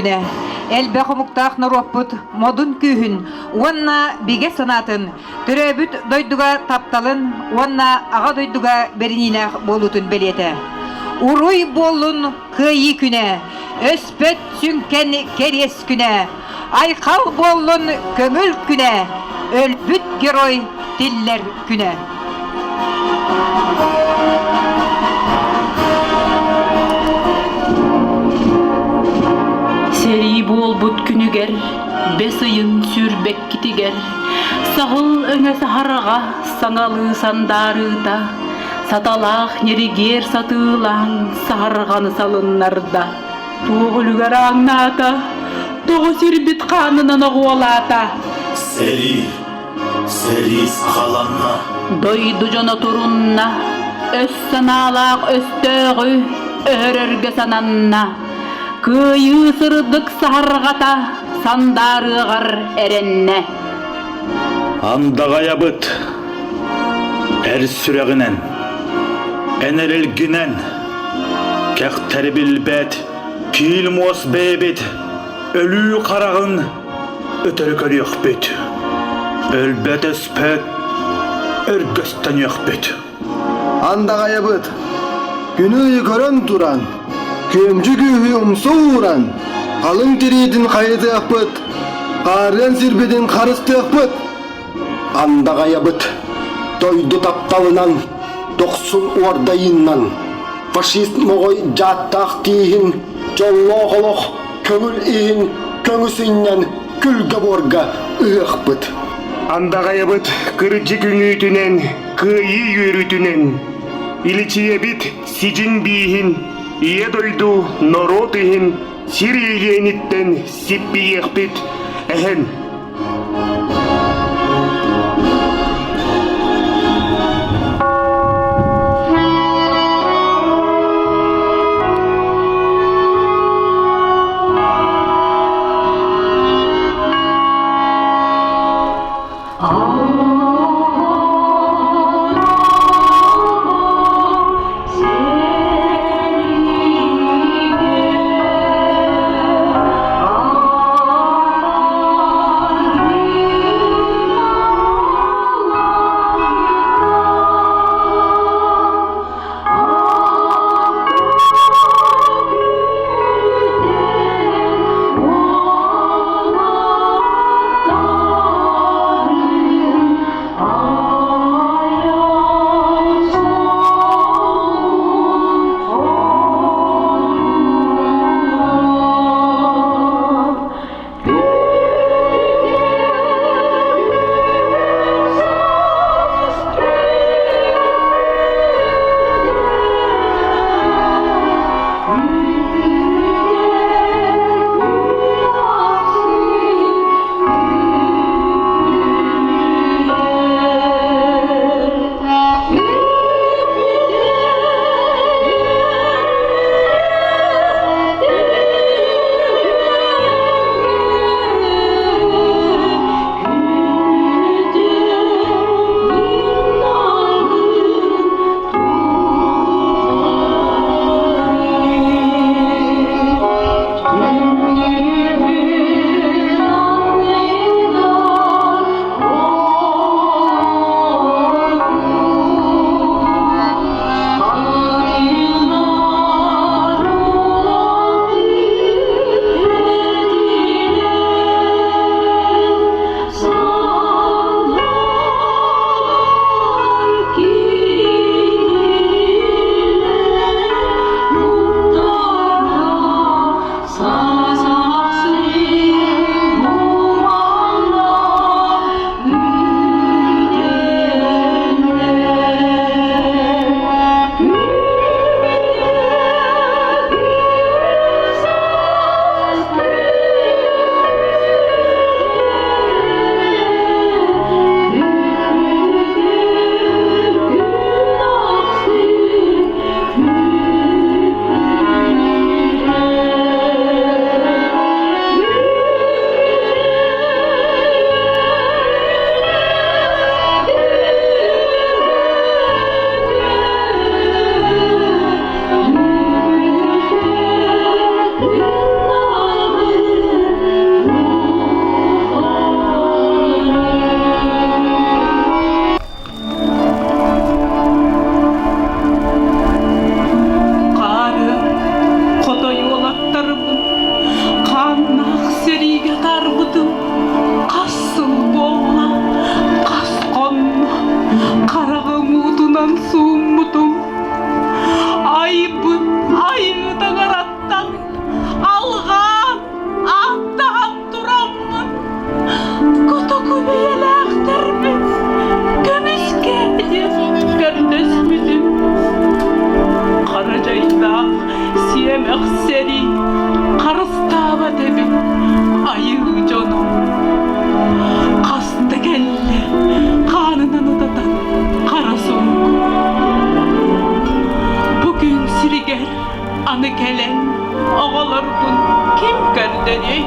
күнэ. Элбэх омуктаах норуоппут модун күүһүн уонна бигэ санаатын, төрөөбүт дойдуга тапталын уонна аҕа дойдуга бэриниилээх буолуутун бэлиэтэ. Уруй буоллун Кыайыы күнэ, өспөт сүҥкэн кэриэс күнэ, айхал буоллун көҥүл күнэ, өлбүт герой тиллэр күнэ. Сэрии буолбут күнүгэр, бэс ыйын сүүрбэккитигэр, саһыл өҥө саһарҕа саҥалыы сандаарыыта, Саталаах ньиригиэр сатыылаан саһарҕаны салыннарда. Туох үлүгэр ааҥнаата, тоҕо сирбит хаанынан оҕуолаата. Сэрии, сэрии саҕаланна. Дойду дьоно турунна, өс санаалаах өстөөҕү өһөрөргө сананна. Кыайыы сырдык саһарҕата сандаарыаҕар эрэннэ. Андаҕайабыт эр сүрэҕинэн, эн эрэлгинэн, кэхтэри билбэт киил муос бэйэбит өлүү хараҕын өтөрү көрүөхпүт, өлбөт-өспөт өргөстөнүөхпүт. Андаҕайабыт, күнү-ыйы көрөн туран, күөмдьү күүһү умса ууран, халыҥ тириитин хайытыахпыт, хаарыан сирбитин харыстыахпыт. Андаҕайабыт, дойду тапталынан, дохсун уордайыынан, фашист моҕой дьааттаах тииһин, дьоллоох олох көҥүл иһин көҥү сынньан күлгэ-буорга ыһыахпыт. Андаҕайабыт кырдьык үҥүүтүнэн, кыайыы үөрүүтүнэн, иличийэбит сидьиҥ бииһин, Ийэ дойду норуот иһин сир иэгиэниттэн сиппийиэхпит эһэн. Барбытым хас сыл буолла, хас хонно, хараҕым уутунан сууммутум. Айбыт айыы таҥараттан алҕаан, ааттаһан тураммын, котоку бэйэлээхтэрбин көмүскээ диэн көрдөспүтүм. Хара дьайдаах сиэмэх сэрии харыстаабат эбит айыы дьону. Хаста кэллэ хаанынан утатан хара сурук. Бу күн сиригэр аны кэлэн оҕолорбун ким көрдөрүөй?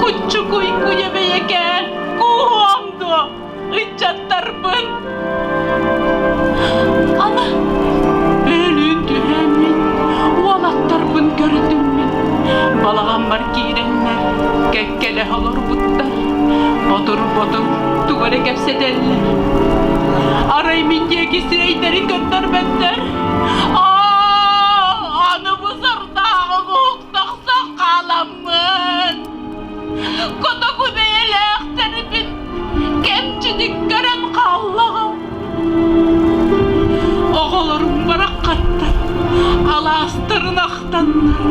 Куччукуй куйа бэйэкээн кууһуом дуо ыччаттарбын? Аны өлүүн түһээммин, уолаттарбын көрдүм мин. Балаҕаммар киирэннэр, кэккэлэһэ олорбуттар. Ботур-ботур тугу эрэ кэпсэтэллэр. Арай мин диэки сирэйдэрин көрдөрбөттөр. Аа, аны бу сордооҕу уһуктахса хааламмын. Котоку бэйэлээхтэрбин кэмчитик көрөн хааллаҕым. Оҕолорум бараххаттар, алаастарын ахтаннар,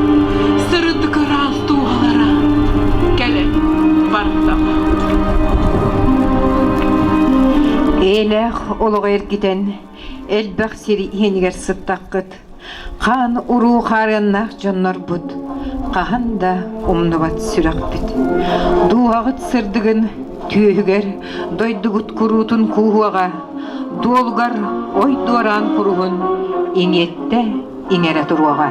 сырдык ыраас дууһалара кэлэн бардаҕа. Эйэлээх олоҕу эргитэн, элбэх сир иэнигэр сыттаххыт, Хаан уруу хаарыаннаах дьоннорбут, хаһан да умнубат сүрэхпит. Дууһаҕыт сырдыгын түөһүгэр дойдугут куруутун кууһуоҕа, дуолугар ой дуораан куруһун иҥиэттэ иҥэрэ туруоҕа.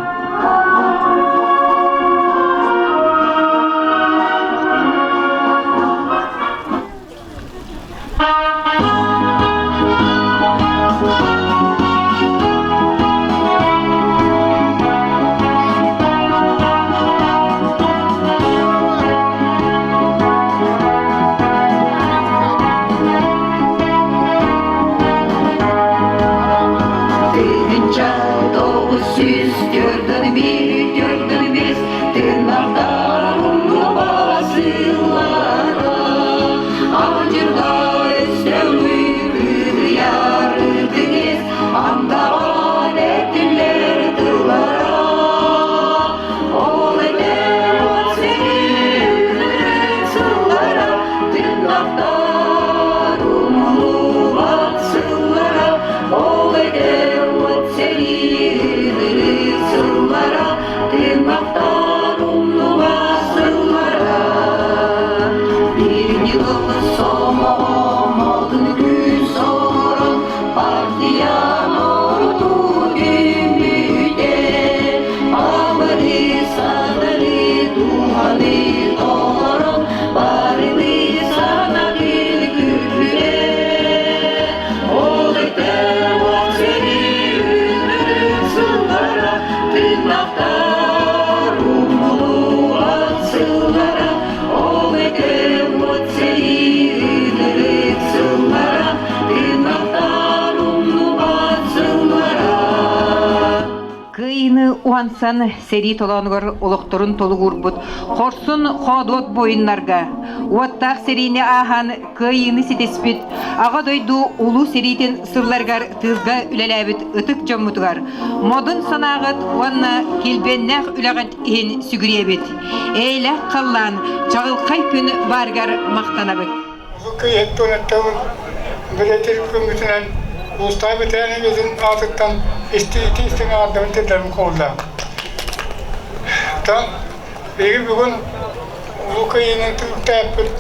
1941, 45 тыыннартар умнуба сыллара Адьырга өстөмү кыйар тыгес андаҕан этиллэр тыллара Ол этэр от сирин сыллара тыыннахтар умнубат сыллара Ол этэр от сэрии сыллара тыыннахтар умнубат сыллара Биир сомоҕомотун күүс оҥорон партия норуоту түмүтэ абары садары дууһаны толорон барыны санатын күрбүтэ ол этэ уот сэрии сыллара тыыннахтар умнуллубат сыллара ол этэ уот сэрии сыллара тыыннахтар умнубат сыллара Кыайыыны уһансан сэрии толоонугар олохторун толугурбут хорсун хоодуот буойуннарга уоттаах сэриини ааһан кыайыыны ситиспит Аҕа дойду Улуу сэриитин сылларыгар тыылга үлэлээбит ытык дьоммутугар модун санааҕыт уонна килбиэннээх үлэҕит иһин сүгүрүйэбит. Эйэлээх халлаан чаҕылхай күн баарыгар махтанабыт. Улуу Кыайыы туонаттабын бэлиэтиир күммүтүнэн улуустааҕы бэтэрээн үлэтин аатыттан истии истиҥ аҕардабын тирдэрим куоллаах. Оттон биһиги бүгүн Улуу Кыайыынан түмүктээппит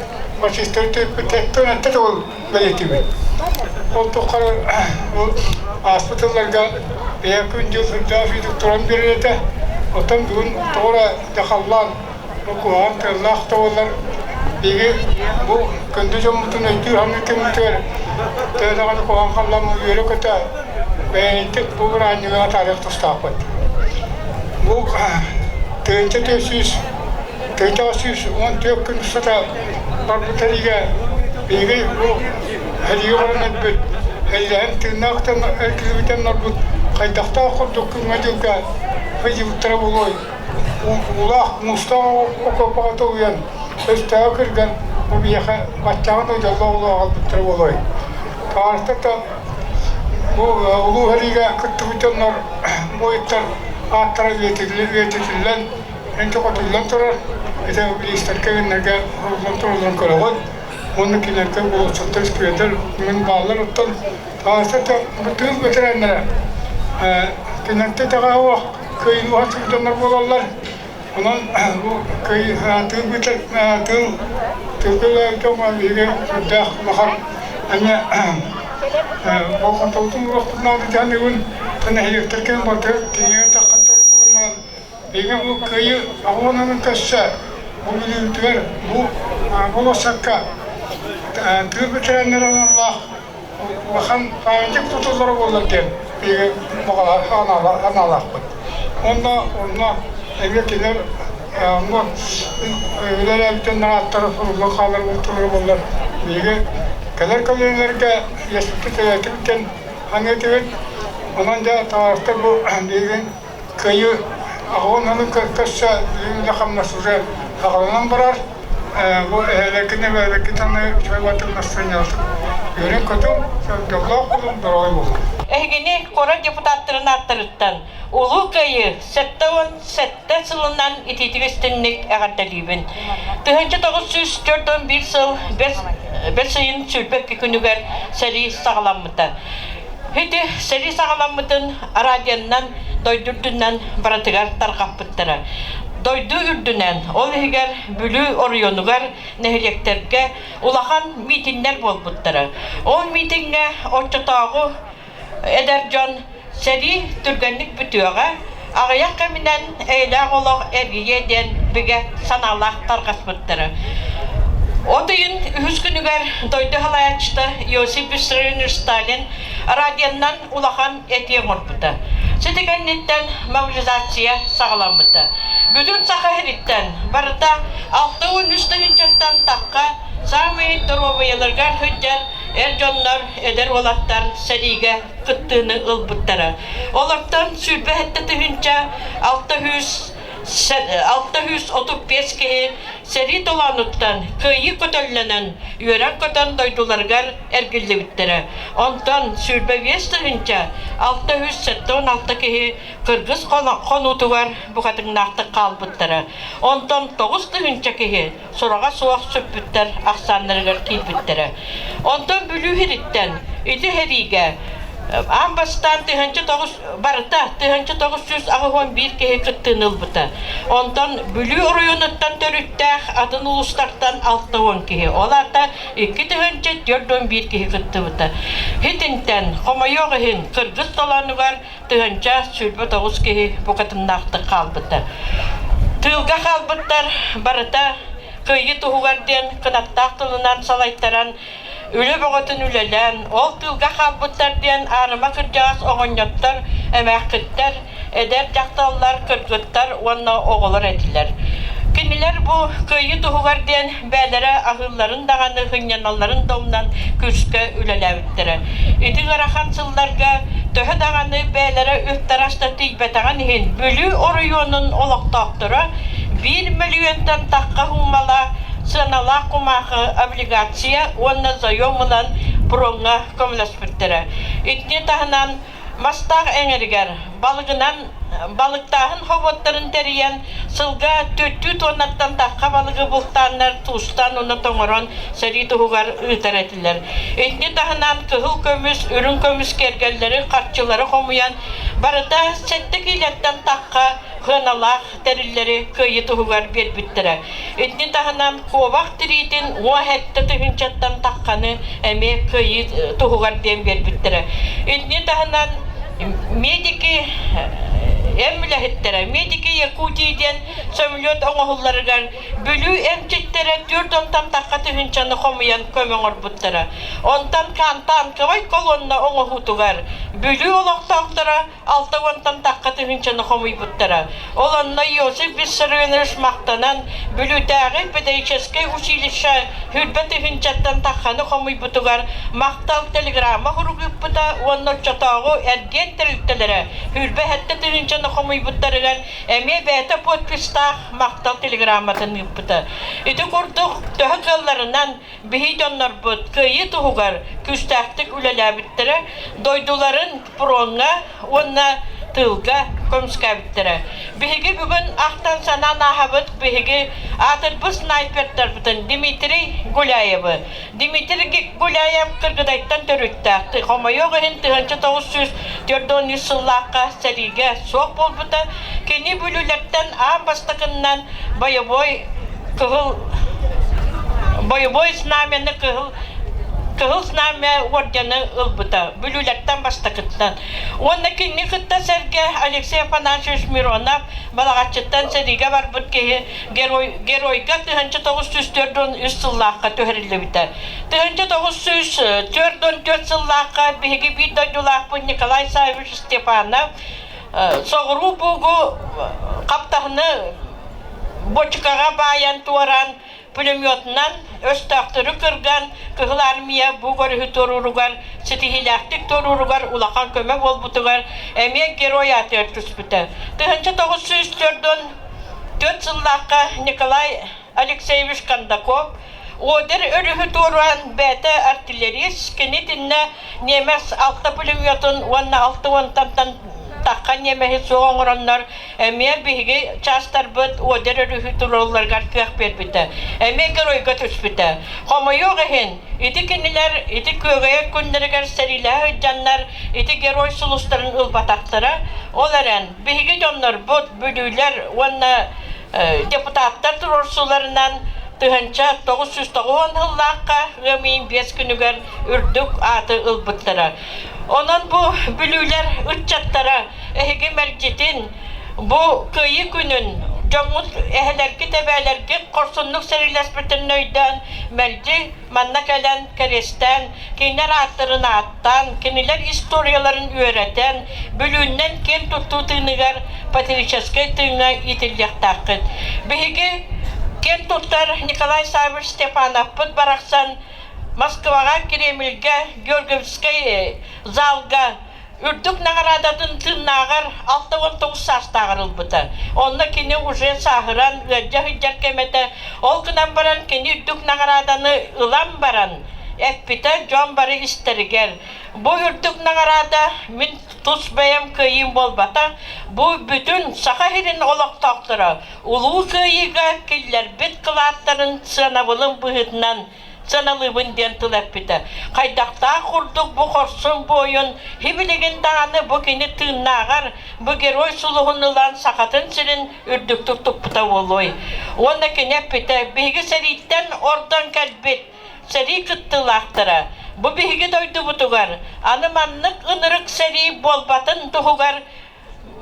фашистары түспүт сэттэ төгүл бэлиэтиибит. Ол тухары бу ааспыт сылларга бэйэ күн-дьыл сырдаах сүүтүк туран биэрэр этэ. Оттон бүгүн тоҕо эрэ дьахаллаан бу куһаҕан тыаллаах да буоллар биһиги бу күндү дьоммутун өйдүүр саныыр кэммитигэр төһө даҕаны куһаҕан халлааммыт үөрэ-көтө бэйэбитик бу бырааһынньыгы атаарыах тустаахпыт. Бу 1400 1414 күн устата барбыт сэриигэ биһиги бу сэриигэ баран өлбүт, эллэһэн тыыннаах эргиллибитин олорбут хайдахтаах курдук күҥҥэ-дьылга сылдьыбыттара буолуой? Уулаах, муустаах окуопаҕа толуйан. Өстөөҕү кырган бу биһиэхэ баччаҕа да дьоллоох олоҕу аҕалбыттара буолуой. Таҥарата бу улуу сэриигэ кыттыбыт дьоннор буойуттар ааттара үйэтитиллэн, энчи-хотуллан турар. Ити бириистэргэ кинилэргэ уруллан туралларын көрөҕүт. Уонна кинилэргэ болуоссаттар, сквердэр мин бааллар оттон таҥарата бу тыыл бэтэрээннэрэ кинилэртэн итэҕэһэ суох кыайыы уһансыбыт дьоннор буолаллар. Онон бу тыыл тыыл тыылга үлэлээбит дьоҥҥо биһиги сүрдээх улахан эмиэ болҕомтобутун ууруохпут наада дьаныыбын нэһилиэктэр кэлэн барытыгар тиийэн таххан турар буолан баран биһиги бу кыайыы оҕолонун көрсө бу бүлүүбүтүгэр бу болуоссакка тыыл бэтэрээннэрэ аналлаах улахан памятник тутуллара буоллар диэн биһиги санаалаахпыт. Уонна онно эмиэ кинилэр онно үлэлээбит ааттара суруллан хаалар буолтулара буоллар биһиги кэлэр көлүөнэлэргэ иэспитин төлөөтүбүт диэн саныытыбыт. Онон дьэ табаарыстар бу биһиги Кыайыы аҕыонаны көрсө үлэ-хамнас уже саҕаланан барар. Бу эһээлэргин, эбээлэргин саныы үчүгэй баттык настырыанньалатык үөрэн-көтүҥ, дьоллоох буолуҥ, доруобай буолуҥ. Эһигини куорат депутаттарын ааттарыттан Улуу Кыайыы 77 сылынан итиитик истиҥник эҕэрдэлиибин. 1941 сыл бэс ыйын 22 күнүгэр сэрии саҕаламмыта. Ити сэрии саҕаламмытын радионан дойду үрдүнэн барытыгар тарҕаппыттара. Дойду үрдүнэн, ол иһигэр Бүлүү оройуонугар, нэһилиэктэргэ улахан миитиннэр буолбуттара. Ол миитиҥҥэ оччотооҕу эдэр дьон сэрии түргэнник бүтүөҕэ, аҕыйах кэминэн эйэлээх олох эргийиэ диэн бигэ санаалаах тарҕаспыттара. От ыйын үһүс күнүгэр дойду салайааччыта Иосиф Виссарионович Сталин радионан улахан этии оҥорбута. Сити кэнниттэн мобилизация саҕаламмыта. Бүтүн Саха сириттэн барыта 63 тыһыынчаттан тахха саамай доруобуйаларыгар сылдьар эр дьоннор, эдэр уолаттар сэриигэ кыттыыны ылбыттара. Олортон 27 тыһыынча 635 киһи сэрии толоонуттан кыайыы көтөллөнөн, үөрэн-көтөн дойдуларыгар эргиллибиттэрэ. Онтон 25 тыһыынча 676 киһи кыргыз хонуутугар букатыннаахтык хаалбыттара. Онтон 9 тыһыынча киһи сураҕа суох сүппүттэр ахсааннарыгар киирбиттэрэ. Онтон Бүлүү сириттэн ити сэриигэ аан бастаан 1009 барыта 1981 киһи кыттыыны ылбыта. Онтон Бүлүү оройуонуттан төрүттээх атын улуустартан 60 киһи, ол аата 2041 киһи кыттыбыта. Итинтэн, хомойуох иһин, кыргыз толоонугар 1029 киһи букатыннаахтык хаалбыта. Тыылга хаалбыттар барыта кыайыы туһугар диэн кынаттаах тылынан салайтаран үлэ бөҕөтүн үлэлээн, ол тыылга хаалбыттар диэн аарыма кырдьаҕас оҕонньоттор, эмээххиттэр, эдэр дьахталлар, кыргыттар уонна оҕолор этилэр. Кинилэр бу кыайыы туһугар диэн бэйэлэрэ аһыылларын даҕаны, сынньаналларын да умнан күүскэ үлэлээбиттэрэ. Ити ыарахан сылларга төһө даҕаны бэйэлэрэ үп-тарас да тиийбэтэҕин иһин Бүлүү оройуонун олохтоохторо биир мөлүйүөнтэн тахха суумалаах сыаналаах кумаахы облигация уонна заем ылан промҥа көмөлөспүттэрэ. Итини таһынан Мастаах эҥэригэр балыгынан балыктааһын хобуоттарын тэрийэн, сылга түөртүү туоннаттан тахха балыгы бултааннар туустаан уонна тоҥорон сэрии туһугар ыытар этилэр. Итини таһынан кыһыл көмүс, үрүҥ көмүс киэргэллэри, харчылары хомуйан, барыта сэттэ киилэттэн тахха сыаналаах тэриллэри кыайыы туһугар биэрбиттэрэ. Итини таһынан куобах тириитин 17 тыһыынчаттан тахханы эмиэ кыайыы туһугар диэн биэрбиттэрэ. Итини таһынан медики эм үлэһиттэрэ, медики Якутии диэн сөмөлүөт оҥоһулларыгар Бүлүү эмчиттэрэ түөрт онтон тахха тыһыынчаны хомуйан көмө оҥорбуттара. Онтон танковай колонна оҥоһуутугар Бүлүү олохтоохторо алта уонтан тахха тыһыынчаны хомуйбуттара. Ол онно Иосиф Виссарионович махтанан, Бүлүүтээҕи педагогическай училище сүүрбэ тыһыынчаттан тахханы хомуйбутугар махтал телеграмма сурук ыыппыта уонна оччотооҕу эргиэн тэрилтэлэрэ 27 тыһыынчаны хомуйбуттарыгар эмиэ бэйэтэ подписьтаах махтал телеграмматын ыыппыта. Ити. курдук төһө кыалларынан биһи дьоннорбут кыайыы туһугар күүстээхтик үлэлээбиттэрэ, дойдуларын фроҥҥа уонна тыылга көмүскээбиттэрэ. Биһиги бүгүн ахтан-санаан ааһабыт биһиги аатырбыт снайпердарбытын Дмитрий Гуляевы. Дмитрий Гуляев Кыргыдайтан төрүттээх. Хомойуох иһин 1943 сыллаахха сэриигэ суох буолбута. Кини бүлүүлэртэн аан бастакыннан боевой кыһыл боевой знамяны кыһыл Кыһыл Знамя ордены ылбыта Бүлүүлэртэн бастакыттан. Уонна кинини кытта сэргэ Алексей Афанасьевич Миронов Балаҕаччыттан сэриигэ барбыт киһи герой, геройга 1943 сыллаахха түһэриллибитэ. 1944 сыллаахха биһиги биир дойдулаахпыт Николай Саввич Степанов соҕуруу буугу хаптаһыны бочкаҕа баайан туораан пулеметунан өстөөхтөрү кырган Кыһыл Армия бу көрүһү туорууругар ситиһиилээхтик туорууругар улахан көмө буолбутугар эмиэ герой аатыгар түспүтэ. 1944 сыллаахха Николай Алексеевич Кондаков Одер өрүһү туораан бэйэтэ артиллерист, кини итиннэ немец алта пулеметун уонна алта уонтан тахха немеһи суох оҥороннор эмиэ биһиги чаастарбыт Одер өрүһү туруолларыгар кыах биэрбитэ. Эмиэ геройга түспүтэ. Хомойуох иһин, ити кинилэр ити күөгэйэр күннэригэр сэриилэһэ сылдьаннар ити герой сулустарын ылбатахтара. Ол эрэн, биһиги дьоннорбут, бүлүүлэр уонна депутаттар туруорсууларынан 1990 сыллаахха ыам ыйын биэс күнүгэр үрдүк ааты ылбыттара. Онон бу бүлүүлэр ыччаттара эһиги мэлдьитин бу Кыайыы күнүн дьоҥҥут эһэлэргит, эбээлэргит хорсуннук сэриилэспитин өйдөөн мэлдьи манна кэлэн кэриэстээн, кинилэр ааттарын ааттаан, кинилэр историяларын үөрэтэн, Бүлүүннэн киэн туттуу тыыныгар патриотическай тыыҥҥа иитиллиэхтээххит. Биһиги киэн туттар Николай Саввич Степановпыт барахсан Москваҕа Кремльгэ Георгиевскай залга үрдүк наҕараадатын тыыннааҕар 69 саастааҕар ылбыта. Онно кини уже сааһыран ыалдьа сылдьар кэм этэ. Ол гынан баран кини үрдүк наҕарааданы ылан баран эппитэ дьон бары истэригэр бу үрдүк наҕараада мин тус бэйэм кыайыым буолбата, бу бүтүн Саха сирин олохтоохторо Улуу Кыайыыга киллэрбит кылааттарын сыанабылын быһыытынан сыаналыыбын диэн тыл эппитэ. Хайдахтаах курдук бу хорсун буойун сибилигин даҕаны бу кини тыыннааҕар бу герой сулуһун ылан Сахатын сирин үрдүктүк туппута буолуой. Уонна кини эппитэ, биһиги сэрииттэн ордон кэлбит сэрии кыттыылаахтара бу биһиги дойдубутугар аны маннык ынырык сэрии буолбатын туһугар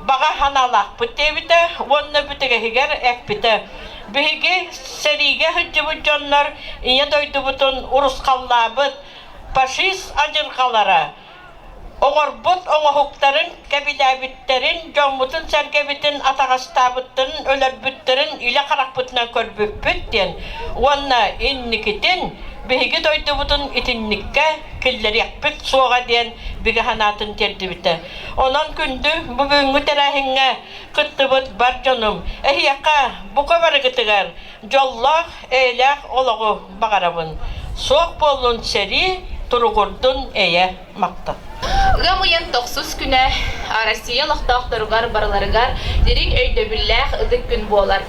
баҕа санаалаахпыт диэбитэ уонна бүтэгэһигэр эппитэ: «Биһиги сэриигэ сылдьыбыт дьоннор Ийэ дойдубутун урусхаллаабыт фашист адьырҕалара оҥорбут оҥоһуктарын кэбилээбиттэрин, дьоммутун-сэргэбитин атаҕастаабыттарын, өлөрбүттэрин илэ харахпытынан көрбүппүт» диэн уонна инникитин биһиги дойдубутун итинниккэ киллэриэхпит суоҕа диэн бигэ санаатын тиэрдибитэ. Онон күндү бүгүҥҥү тэрээһиҥҥэ кыттыбыт бар дьонум, эһиэхэ бука барыгытыгар дьоллоох, эйэлээх олоҕу баҕарабын. Суох буоллун сэрии, туругурдун эйэ махтал. Ыам ыйын тохсус күнэ Россия олохтоохторугар барыларыгар дириҥ өйдөбүллээх ытык күн буолар.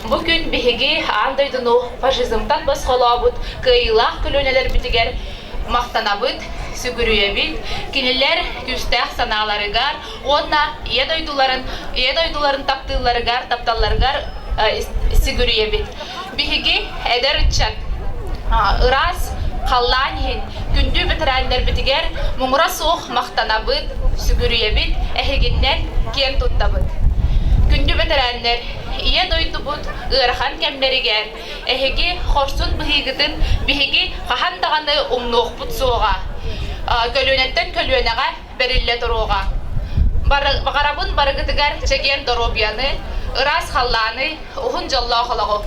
Бу күн биһиги аан дойдуну фашизмтан босхолообут кыайыылаах көлүөнэлэрбитигэр махтанабыт, сүгүрүйэбит, кинилэр күүстээх санааларыгар уонна Ийэ дойдуларын, Ийэ дойдуларын таптыылларыгар, тапталларыгар сүгүрүйэбит. Биһиги эдэр ыччат ыраас халлаан иһин күндү бэтэрээннэрбитигэр муҥура суох махтанабыт, сүгүрүйэбит, эһигиннэн киэн туттабыт. Күндү бэтэрээннэр, Ийэ дойдубут ыарахан кэмнэригэр Эһиги хорсун быһыыгытын биһиги хаһан даҕаны умнуохпут суоҕа, көлүөнэттэн көлүөнэҕэ бэриллэ туруоҕа. Баҕарабын барыгытыгар чэгиэн доруобуйаны, ыраас халлааны, уһун дьоллоох олоҕу!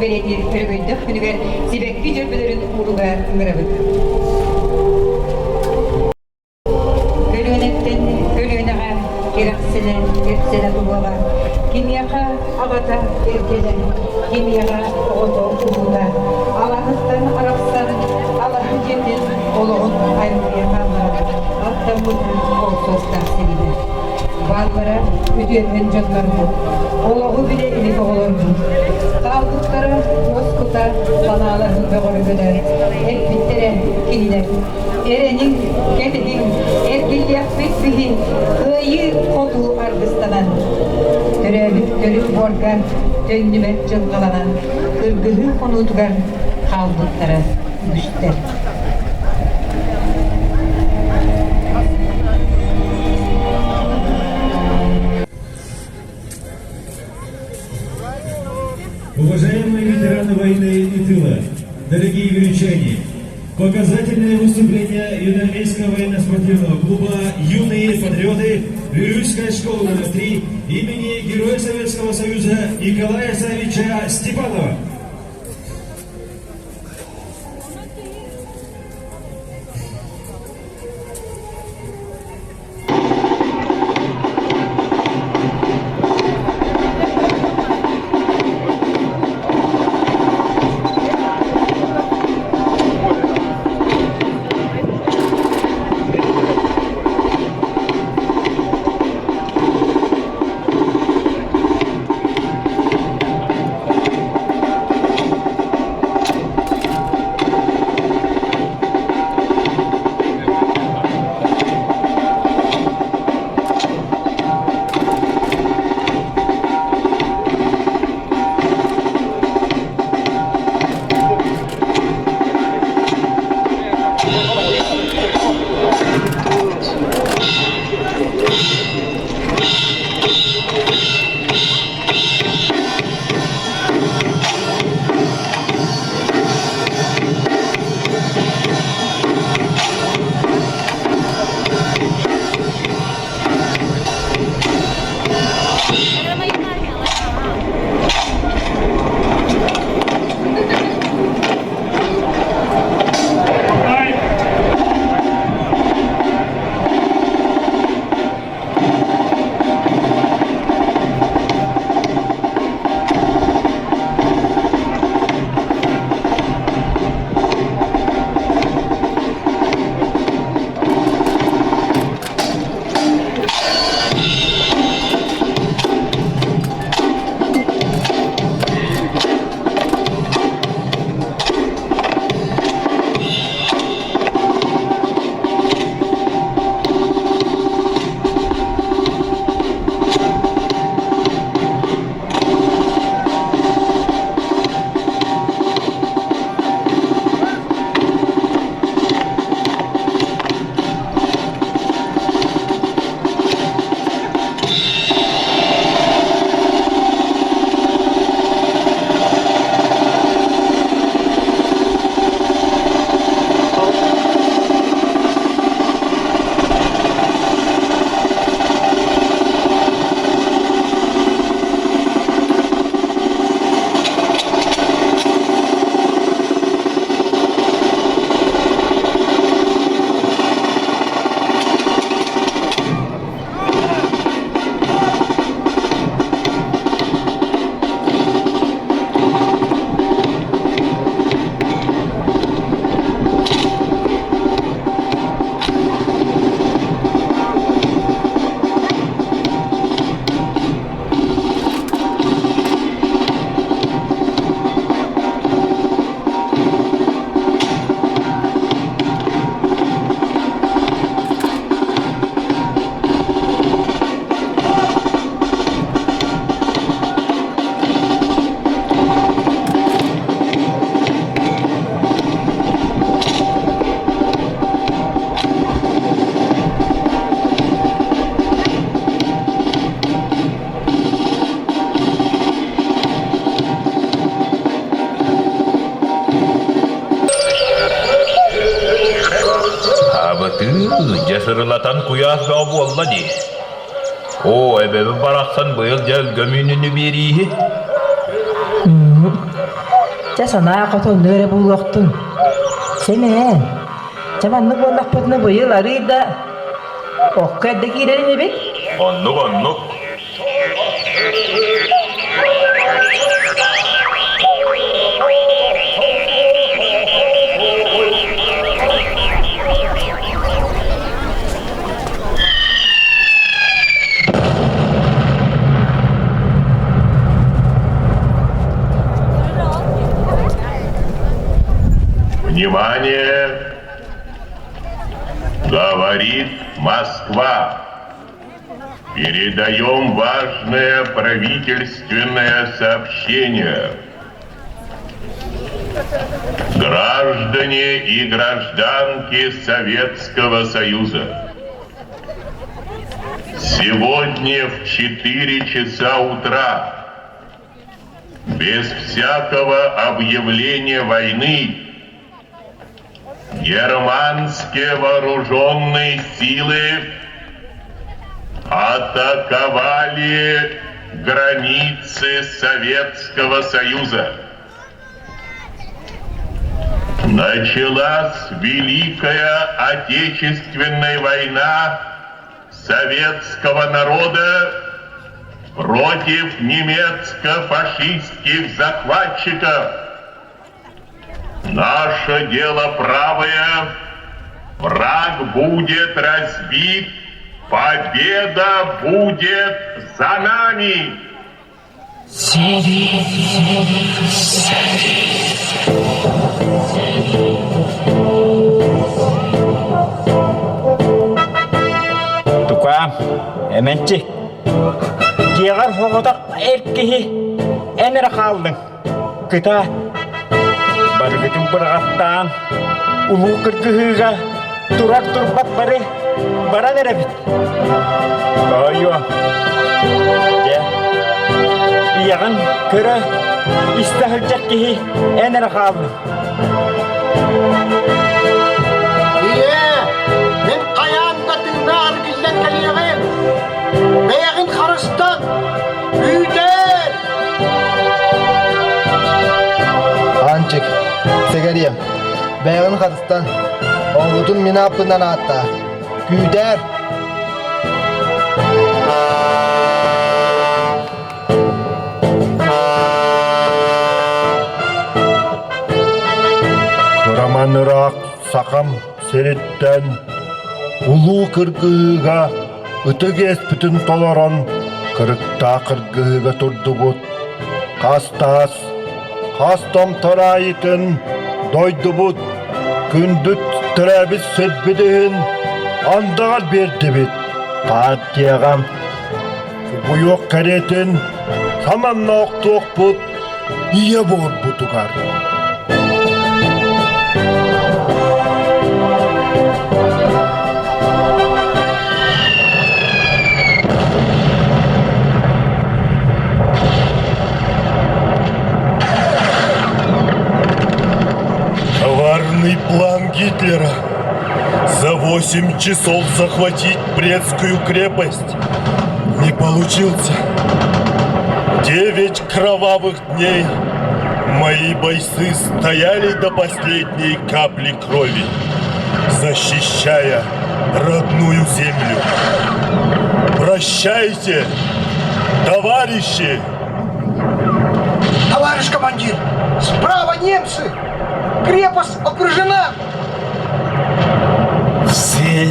бэлиэтиир өрөгөйдөөх күнүгэр сибэкки дьөрбөлөрүн ууруга ыҥырабыт. Көлүөнэттэн көлүөнэҕэ кэрэхсэнэ, кэпсэнэ туһуоҕа, кимиэхэ аҕата эргэнэ, кимиэхэ оҕото уһуута, алаһыттан арахсан, алаһа дьиэтин олоҕун аймыйа хаалларан, аттаммыта ол суостаах сэриитэ. Бааллара үтүөкэн дьоннорбут, олоҕу билэ илик оҕолорбут. Хаалбыттара уоскута, санааларын бөҕөргөтө, эппиттэрэ кинилэр. Эрэниҥ, кэтэһиҥ, эргиллиэхпит биһи кыайыы-хотуу аргыстанан. Төрөөбүт төрүт буорга төннүбэт дьылҕаланан, кыргыһыы хонуутугар хаалбыттара үгүстэр. Уважаемые ветераны войны и тыла, дорогие величане, показательное выступление Юнармейского военно-спортивного клуба «Юные патриоты» Вилюйской школы номер 3 имени Героя Советского Союза Николая Савича Степанова. Абытыы, дьэ сырылатан куйаас бөҕө буолла дии. Оо, эбэбин барахсан быйыл дьэ өлгөмүүнүнү биэрииһи. Чэ санаа хотоннуу эрэ буолуохтун. Сэмээн, чэ маннык буоллахпытына быйыл арыый да окко эрдэ киирэр инибит. Оннук, оннук. Внимание! Говорит Москва. Передаем важное правительственное сообщение. Граждане и гражданки Советского Союза, сегодня в 4 часа утра без всякого объявления войны германские вооруженные силы атаковали границы Советского Союза. Началась Великая Отечественная война советского народа против немецко-фашистских захватчиков. Наше дело правое, враг будет разбит, победа будет за нами! Сэрии, сэрии, Тукаам, эмэнчи, дьиэҕэр соҕотох эр киһи эн эрэ хааллыҥ. Кытаат, барыгытын быраҕаттаан, улуу кыргыһыыга турар турбат бары баран эрэбит. Тоойуо, дьэ, ийэҕин көрө, истэ сылдьар киһи эн эрэ хааллыҥ. Ийээ, мин хайаан да тыыннаах эргиллэн кэлиэҕим. Бэйэҕин харыстан, күүтээр! Аанчык, сэгэриэм, бэйэҕин харыстан, оҕобутун мин ааппынан ааттаа. Күүтээр! Кыраман ыраах сахам сириттэн улуу кыргыһыыга ытык иэспитин толорон кырыктаах кыргыһыыга турдубут. Хас таас, хас томтор аайытын дойдубут, күндүт төрөөбүт сирбит иһин андаҕар биэрдибит. Партияҕа Буйуох кэриэтин саманна охтуохпут ийэ буорбутугар. Коварный план Гитлера за восемь часов захватить Брестскую крепость не получился. Девять кровавых дней мои бойцы стояли до последней капли крови, защищая родную землю. Прощайте, товарищи! Товарищ командир, справа немцы! Крепость окружена! Все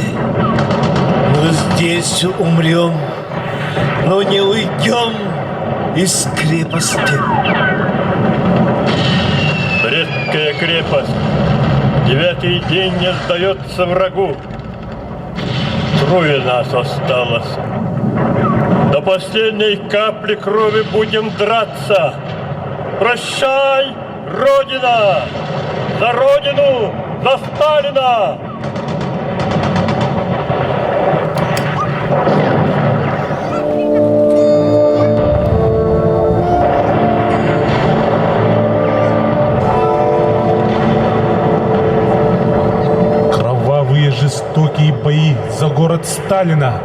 мы здесь умрем, но не уйдем из крепости. Брестская крепость. Девятый день не сдается врагу. Трое нас осталось. До последней капли крови будем драться. Прощай, Родина! За Родину! За Сталина! Кровавые жестокие бои за город Сталина.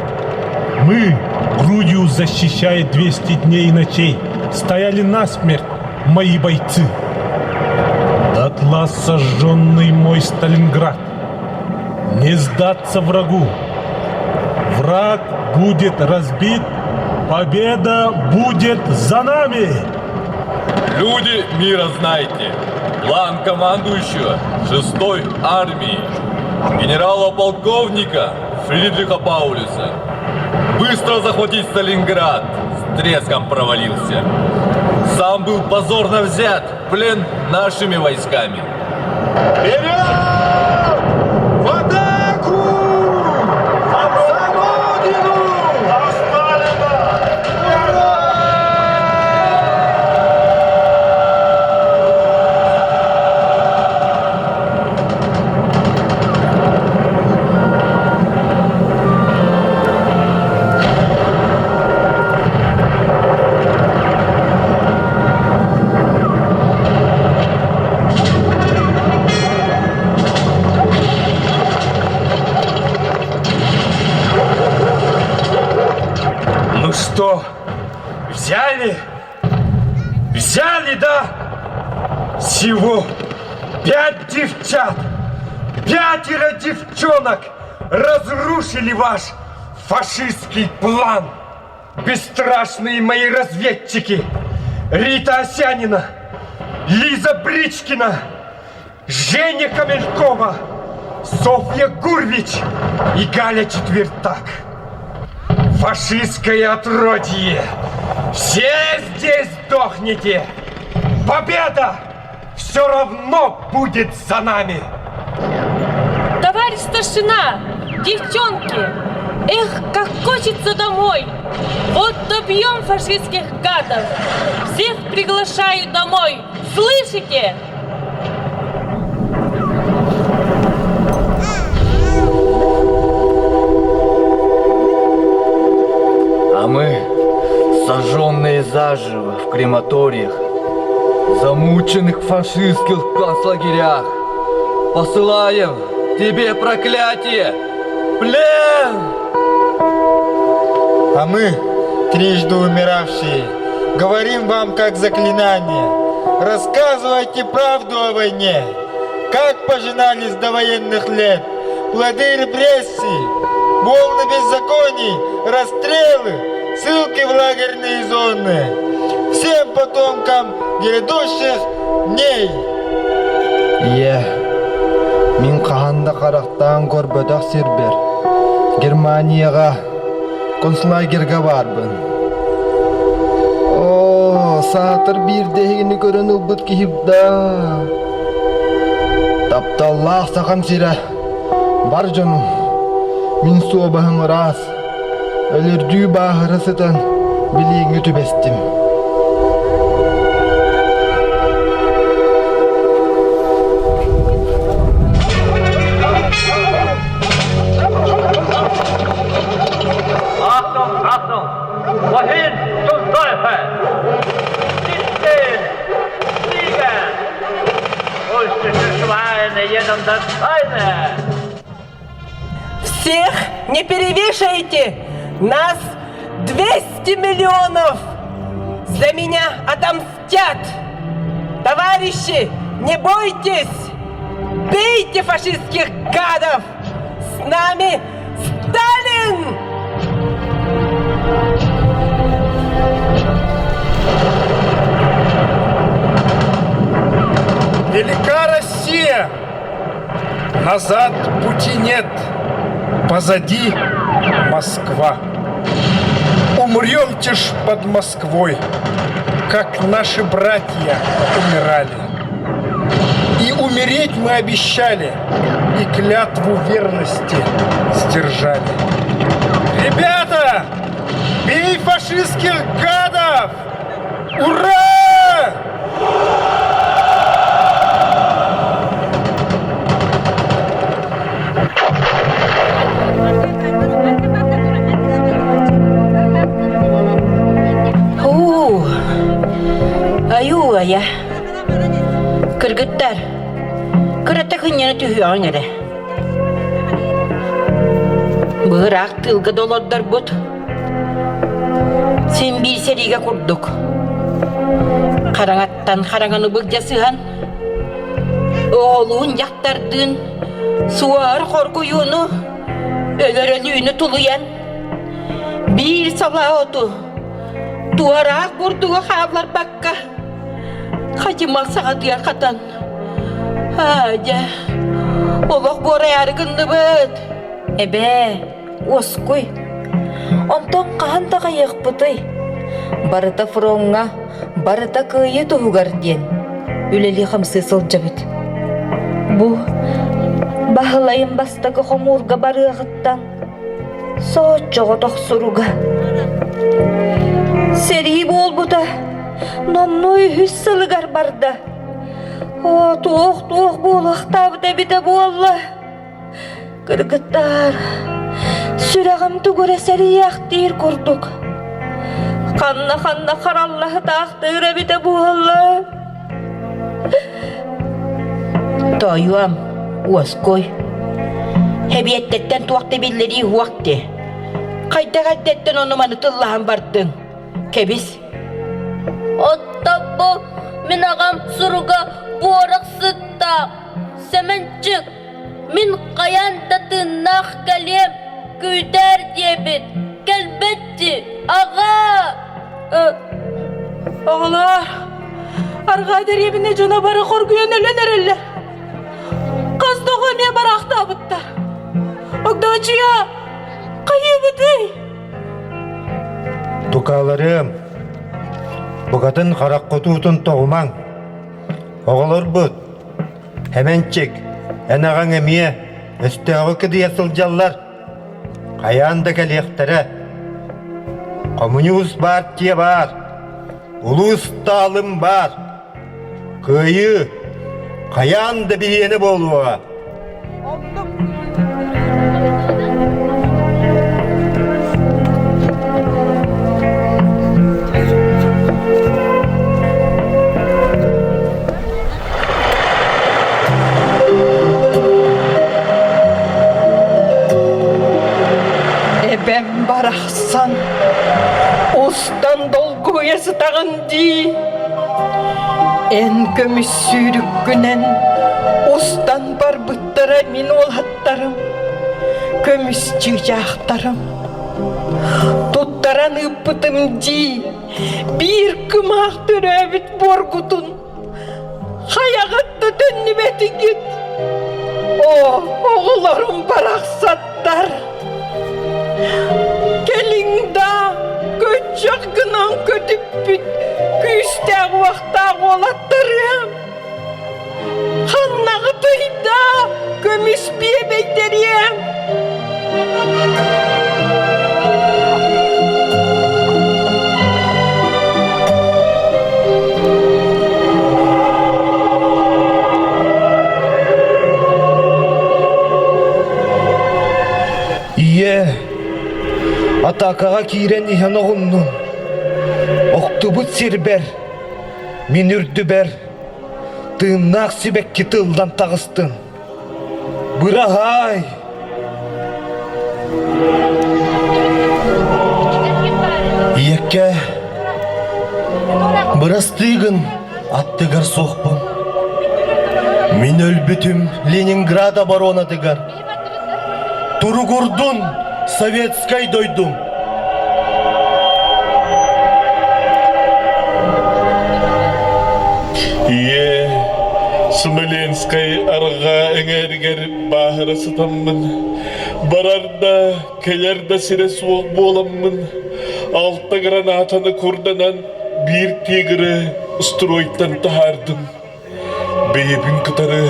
Мы, грудью защищая 200 дней и ночей, стояли насмерть мои бойцы. Дотла сожженный мой Сталинград. Не сдаться врагу. Враг будет разбит, победа будет за нами! Люди мира знайте, план командующего 6-й армии генерала-полковника Фридриха Паулюса быстро захватить Сталинград с треском провалился. Сам был позорно взят в плен нашими войсками. Вперед! В атаку! За Родину! За Сталина! Ура! Ну что, взяли? Взяли, да? Всего пять девчат, пятеро девчонок разрушили ваш фашистский план. Бесстрашные мои разведчики Рита Осянина, Лиза Бричкина, Женя Камелькова, Софья Гурвич и Галя Четвертак. Фашистское отродье! Все здесь сдохнете! Победа все равно будет за нами! Товарищ старшина, девчонки, эх, как хочется домой! Вот добьем фашистских гадов! Всех приглашаю домой! Слышите? А мы, сожженные заживо в крематориях, замученных в фашистских концлагерях, посылаем тебе проклятие! Плен! А мы, трижды умиравшие, говорим вам как заклинание. Рассказывайте правду о войне, как пожинались до военных лет плоды репрессий, волны беззаконий, расстрелы, ссылки в лагерные зоны. Всем потомкам грядущих дней. Ийээ, мин хаһан да харахтаан көрбөтөх сирбэр, Германияҕа концлагерга баарбын. Оо, саатар биирдэ эһигини көрөн ылбыт киһи да. Тапталлаах Сахам сирэ, бар дьонум, мин суобаһым ыраас, өлөрдүү бааһыра сытан билииҥҥэ түбэстим. Achtung, Achtung! Wohin zum Teufel? 17, sieben! Russische Schweine, jedem das seine! Всех не перевешаете! Нас 200 миллионов! За меня отомстят! Товарищи, не бойтесь! Бейте фашистских гадов! С нами Сталин! Велика Россия! Назад пути нет, позади Москва. Умремте ж под Москвой, как наши братья умирали. И умереть мы обещали, и клятву верности сдержали. Ребята, бей фашистских гадов! Ура! Уу, айуу-айа. Кыргыттар, кырата кынньана түһүөҕүҥ эрэ. Быраак тыылга да олордорбут. Син биир сэриигэ курдук. Хараҥаттан хараҥаны былдьасыһан. Оҕолуун дьахтардыын суор хоргуйууну, өлөр өлүүнү тулуйан, биир салаа оту туораах бурдугу хаалларбакка, хадьымал саҕатыгар хатан, аа дьэ, олох буорайаары гынныбыт. Эбээ, уоскуй. Онтон хаһан таҕайыахпытый? Барыта фроҥҥа, барыта кыайыы туһугар диэн үлэлии-хамсыы сылдьабыт. Бу Баһылайым бастакы хомуурга барыаҕыттан сооччоҕо тохсуруга. Сэрии буолбута номнуо үһүс сылыгар барда. Оо, туох-туох буолуохтаабыт эбитэ буолла. Кыргыттаар, сүрэҕим тугу эрэ сэрийээхтиир курдук. Ханна-ханна хараллаһытаахтыыр эбитэ буолла. Тоойуом, уоскуй. Эбиэттэттэн туох да биллэрии уох дии. Хайдах эрдэттэн ону-маны тыллаһан бардыҥ? Кэбис. Оттон бу мин аҕам суруга буорах сыттаах. Сэмэнчик, Мин хайаан да тыыннаах кэлиэм, күүтээр диэбит, кэлбэт дии, аҕаа! Оҕолоор, арҕаа дэриэбинэ дьоно бары хоргуйан өлөн эрэллэр. Хас да оҕо эмиэ бараахтаабыттар. Огдоочуйа, хайыыбытый? Тукааларыам, букатын хараххытуутун тоҕумаҥ. Оҕолорбут, Эмэнчик, эн аҕаҥ эмиэ өстөөҕү кыдыйа сылдьаллар, хайаан да кэлиэхтэрэ. Хомуньуус баартыйа баар, улуус таалым баар. Кыайыы хайаан да биһиэнэ буолуоҕа. Эбэм барахсан устан долгуйа сытаҕын дии. Эн көмүс сүүрүккүнэн устан барбыттара мин уолаттарым, көмүс чыычаахтарым. Туттаран ыыппытым дии, биир кымаах төрөөбүт буоргутун хайаҕыт да төннүбэтигит. Оо, оҕолорум барахсаттар! Кэлиҥ да, көччөх гынан көтүппүт күүстээх уохтаах уолаттарыам! Ханнаҕытый да, көмүс биэбэйдэриэм! Ийээ, атаакаҕа киирэн иһэн оҕуннум. Охтубут сирбэр, мин үрдүбэр тыыннаах сибэкки тыллан таҕыстын. Быраһаай! Ийэккэ, бырастыы гын, аттыгар суохпун. Мин өлбүтүм Ленинград оборонатыгар. Туругурдун советскай дойдум! Ийээ, Смоленскай арҕаа эҥээригэр бааһыра сытаммын, барар да, кэлэр да сирэ суох буоламмын, алта гранатаны курданан биир тигры стройтан таһаардым. Бэйэбин кытары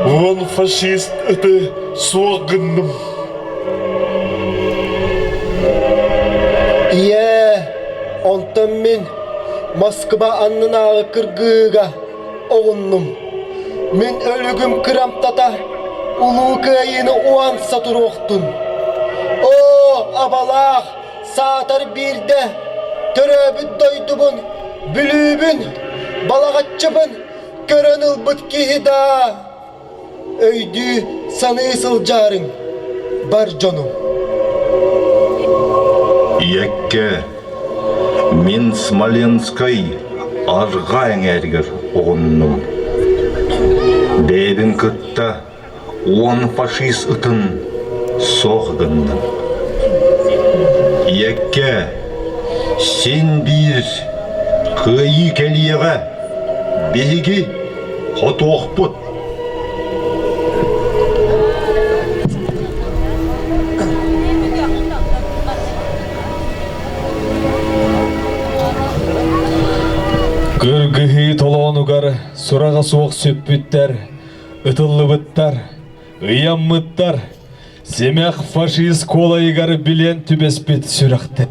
уон фашист ыты суох гынным. Ийээ, онтон мин Москва аннынааҕы кыргыыга оҕуннум. Мин өлүгүм кырамтата Улуу Кыайыыны уһанса туруохтун. Оо, абалаах, саатар биирдэ төрөөбүт дойдубун, Бүлүүбүн, Балаҕаччыбын көрөн ылбыт киһи даа өйдүү саныы сылдьаарыҥ, бар дьонум. Ийэккэ, мин Смоленскай арҕаа эҥээригэр оҕуннум. Бэйэбин кытта уон фашист ытын суох гынным. Ийэккэ син биир кыайыы кэлиэҕэ, биһиги хотуохпут. Кыргыһыы толоонугар сураҕа суох сүппүттэр, ытыллыбыттар, ыйаммыттар, симэх фашист куолайыгар билиэн түбэспит сүрэхтэр.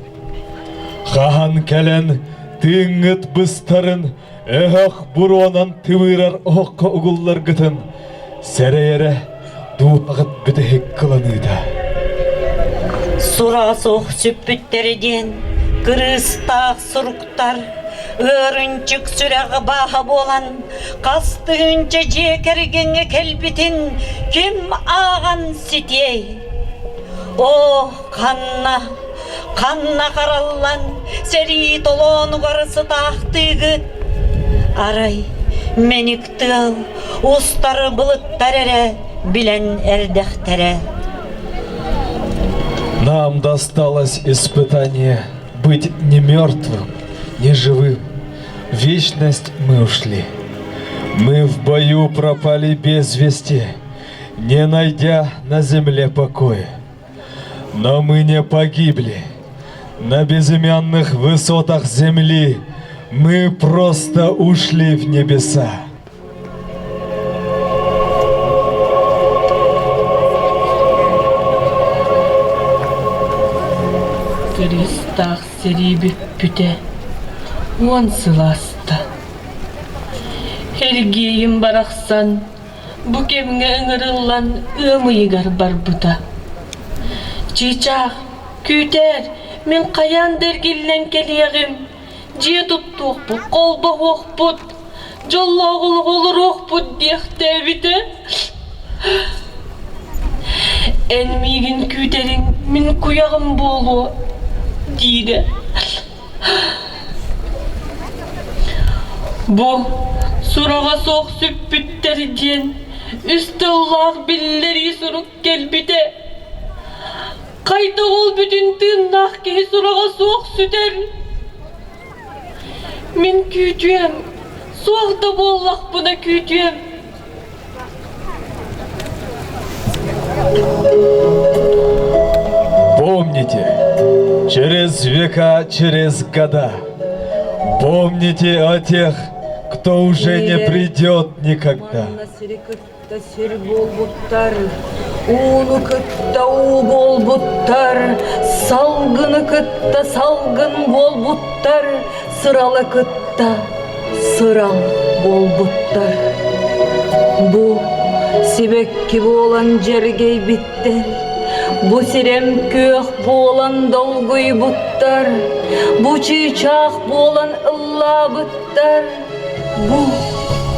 Хаһан кэлэн тыыҥҥыт быстарын өһөх буруонан тыбыырар оһоххо угулларгытын сэрэйэрэ дууһаҕыт бүтэһик кыланыыта. Сураҕа суох сүппүттэрэ диэн кырыыстаах суруктар ыарынчык сүрэҕэ бааһа буолан хас тыһыынча дьиэ кэргэҥҥэ кэлбитин ким ааҕан ситиэй? Оо, ханна, ханна хараллан сэрии толоонугар сытаахтыыгыт? Арай мэник тыал устары былыттар эрэ билэн эрдэхтэрэ. Нам досталось испытание быть не мертвым, не живым. В вечность мы ушли. Мы в бою пропали без вести, не найдя на земле покоя. Но мы не погибли. На безымянных высотах земли мы просто ушли в небеса. Кырыыстаах сэрии бүппүтэ уон сыл ааста. Эргиэйим барахсан бу кэмҥэ ыҥырыллан ыам ыйыгар барбыта. Чыычаах, күүтээр, мин хайаан да эргиллэн кэлиэҕим, дьиэ туттуохпут, холбоһуохпут, дьоллоох олоҕу олоруохпут диэхтээбитэ. Эн миигин күүтэриҥ мин куйаҕым буолуо, диирэ. Бу сураҕа суох сүппүттэр диэн үс тыллаах биллэрии сурук кэлбитэ. Хайдах ол бүтүн тыыннаах киһи сураҕа суох сүтэр? Мин күүтүөм, суох да буоллахпына күүтүөм. Помните, через века, через года, помните о тех, кто уже не придет никогда. кытта сир буолбуттар, ууну кытта уу буолбуттар, салгыны кытта салгын буолбуттар, сыралы кытта сырал буолбуттар. Бу сибэкки буолан дьэргэйбиттэр, бу сирэм күөх буолан долгуйбуттар, бу чыычаах буолан ыллаабыттар, бу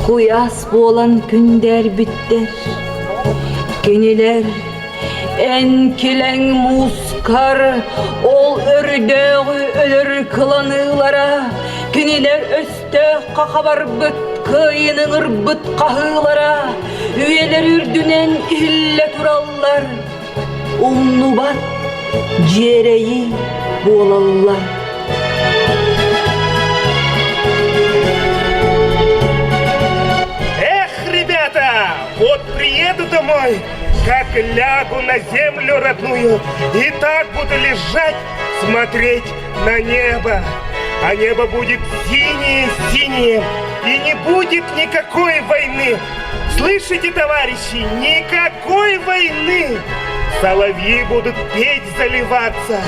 куйаас буолан күндээрбиттэр. Кинилэр эн килэҥ муускар ол өрдөөҕү өлөр кыланыылара кинилэр өстөөххө хабарбыт кыайын ыҥырбыт хаһыылара үйэлэр үрдүнэн иһиллэ тураллар умнубат дьиэрэйи буолаллар. Эх, ребята, вот приеду домой, как лягу на землю родную и так буду лежать, смотреть на небо. А небо будет синее-синее, и не будет никакой войны. Слышите, товарищи, никакой войны! Соловьи будут петь, заливаться.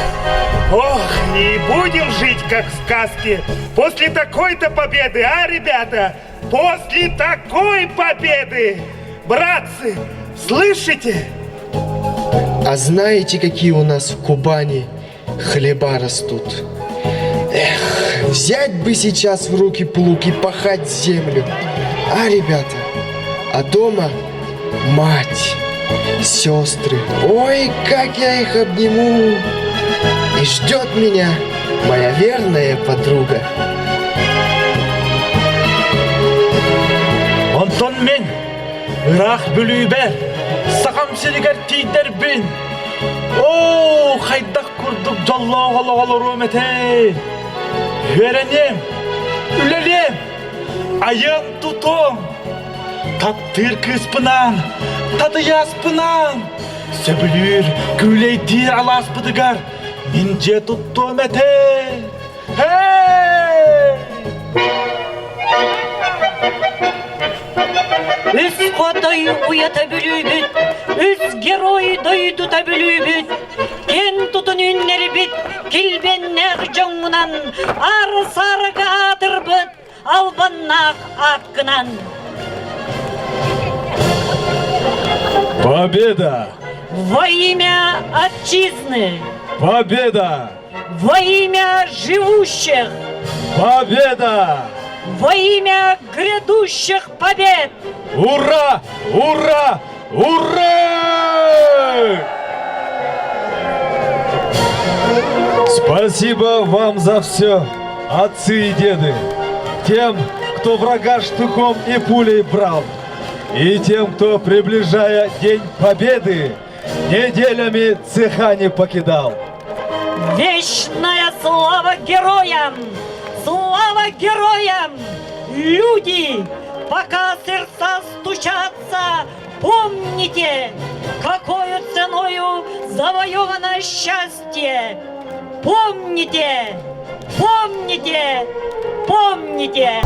Ох, и будем жить, как в сказке. После такой-то победы, а, ребята? После такой победы! Братцы, слышите? А знаете, какие у нас в Кубани хлеба растут? Эх, взять бы сейчас в руки плуг и пахать землю. А, ребята, а дома мать, сестры. Ой, как я их обниму! И ждет меня моя верная подруга. Онтон мин. Ыраах Бүлүүбэр, Сахам сиригэр тиийдэрбин, оо, хайдах курдук дьоллоох олох олоруом этэй! Үөрэниэм, үлэлиэм, айыам-тутуом, таптыыр кыыспынаан, татыйааспынаан, сөбүлүүр, күүлэйдиир алааспытыгар мин дьиэ туттуом этэй! Үс хотой уйата бүлүүбүт, үс герой дойдута бүлүүбүт, киэн тутун үүннэрбит килбиэннээх дьоҥҥунан аар-саарга аатырбыт албаннаах ааккынан. Победа! Во имя отчизны! Победа! Во имя живущих! Победа! Во имя грядущих побед! Ура! Ура! Ура! Спасибо вам за все, отцы и деды, тем, кто врага штыком и пулей брал, и тем, кто, приближая День Победы, неделями цеха не покидал. Вечная слава героям! Слава героям! Люди, пока сердца стучатся, помните, какою ценою завоевано счастье! Помните! Помните! Помните!